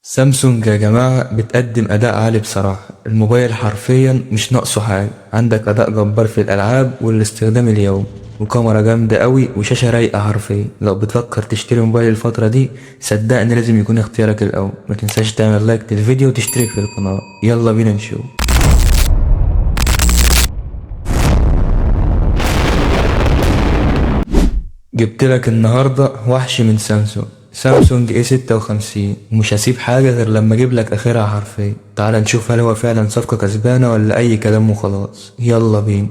سامسونج يا جماعة بتقدم أداء عالي بصراحة. الموبايل حرفيا مش ناقصه حاجة، عندك أداء جبار في الألعاب والاستخدام اليومي، وكاميرا جامدة قوي، وشاشة رايقة حرفيا. لو بتفكر تشتري موبايل الفترة دي صدقني لازم يكون اختيارك الأول. ما تنساش تعمل like للفيديو وتشترك في القناة. يلا بينا نشوف. جبت لك النهاردة وحش من سامسونج، سامسونج اي 56، ومش هسيب حاجة غير لما اجيب لك اخرها حرفيا. تعال نشوف هل هو فعلا صفقة كسبانة ولا اي كلام وخلاص. يلا بينا.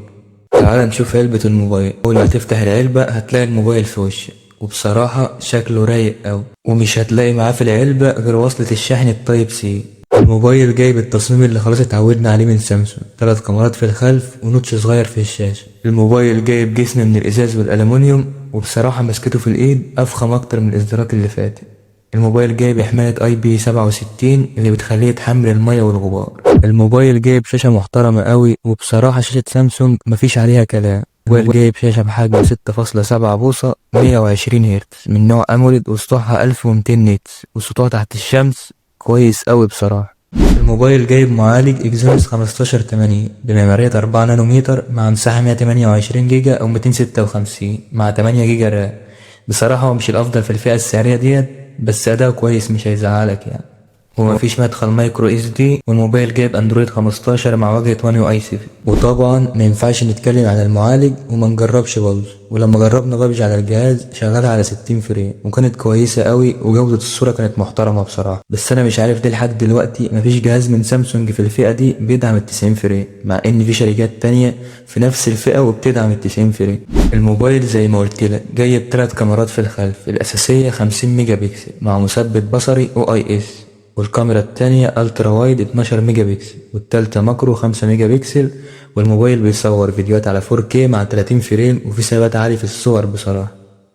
تعال نشوف علبة الموبايل. اول ما تفتح العلبة هتلاقي الموبايل في وشك، وبصراحة شكله رايق اوي، ومش هتلاقي معاه في العلبة غير وصلة الشحن ال Type C. الموبايل جاي بالتصميم اللي خلاص اتعودنا عليه من سامسونج، 3 كاميرات في الخلف و notch صغير في الشاشة. الموبايل جاي بجسم من الازاز والالومنيوم، وبصراحة مسكته في الايد افخم اكتر من الاصدارات اللي فاتت. الموبايل جاي بحماية IP 67 اللي بتخليه يتحمل المية والغبار. الموبايل جاي بشاشة محترمة قوي، وبصراحة شاشة سامسونج مفيش عليها كلام. الموبايل جاي بشاشة بحجم 6.7 بوصة 120 هرتز من نوع AMOLED، وسطوعها 1200 nits، وسطوع تحت الشمس كويس قوي بصراحة. الموبايل جايب معالج Exynos 1580 بمعمارية 4 نانومتر مع مساحة 128 جيجا أو 256 مع 8 جيجا RAM. بصراحة هو مش الأفضل في الفئة السعرية ديت، بس أداؤه كويس مش هيزعلك. ومفيش مدخل micro SD، والموبايل جايب اندرويد 15 مع واجهة 1 UI 7. وطبعا ما ينفعش نتكلم عن المعالج وما نجربش بابجي، ولما جربنا بابجي على الجهاز شغالة على 60 frame وكانت كويسة قوي، وجودة الصورة كانت محترمة بصراحة. بس انا مش عارف ليه لحد دلوقتي مفيش جهاز من سامسونج في الفئة دي بيدعم ال 90 frame، مع ان في شركات تانية في نفس الفئة وبتدعم ال 90 frame. الموبايل زي ما قلت لك جاي بثلاث كاميرات في الخلف، الأساسية 50 ميجا بكسل مع مثبت بصري OIS، والكاميرا التانية ultra wide 12 ميجا بكسل، والتالتة macro 5 ميجا بكسل. والموبايل بيصور فيديوهات على 4K مع 30 frame، وفي ثبات عالي في الصور بصراحة.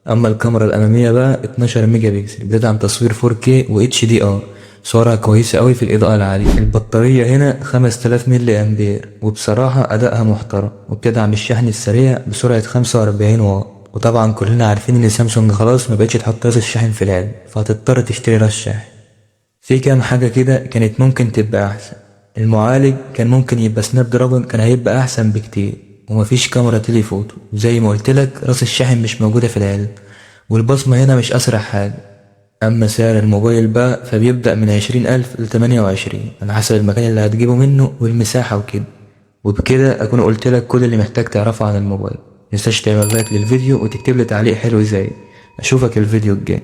أما الكاميرا الأمامية بقى 12 ميجا بكسل بتدعم تصوير 4K و HDR، صورها كويسة أوي في الإضاءة العالية. البطارية هنا 5000 ملي أمبير، وبصراحة أدائها محترم، وبتدعم الشحن السريع بسرعة 45 واط. وطبعا كلنا عارفين إن سامسونج خلاص ما بقتش تحط راس الشاحن في العلبة، فهتضطر تشتري راس شاحن. في كام حاجة كده كانت ممكن تبقى أحسن. المعالج كان ممكن يبقى Snapdragon، كان هيبقى أحسن بكتير. ومفيش كاميرا telephoto، زي ما قلتلك راس الشاحن مش موجودة في العلبة، والبصمة هنا مش أسرع حاجة. أما سعر الموبايل بقى فبيبدأ من 20,000 لتمانية وعشرين على حسب المكان اللي هتجيبه منه والمساحة وكده. وبكده أكون قلتلك كل اللي محتاج تعرفه عن الموبايل. متنساش تعمل like للفيديو وتكتب لي تعليق حلو زي. أشوفك الفيديو الجاي.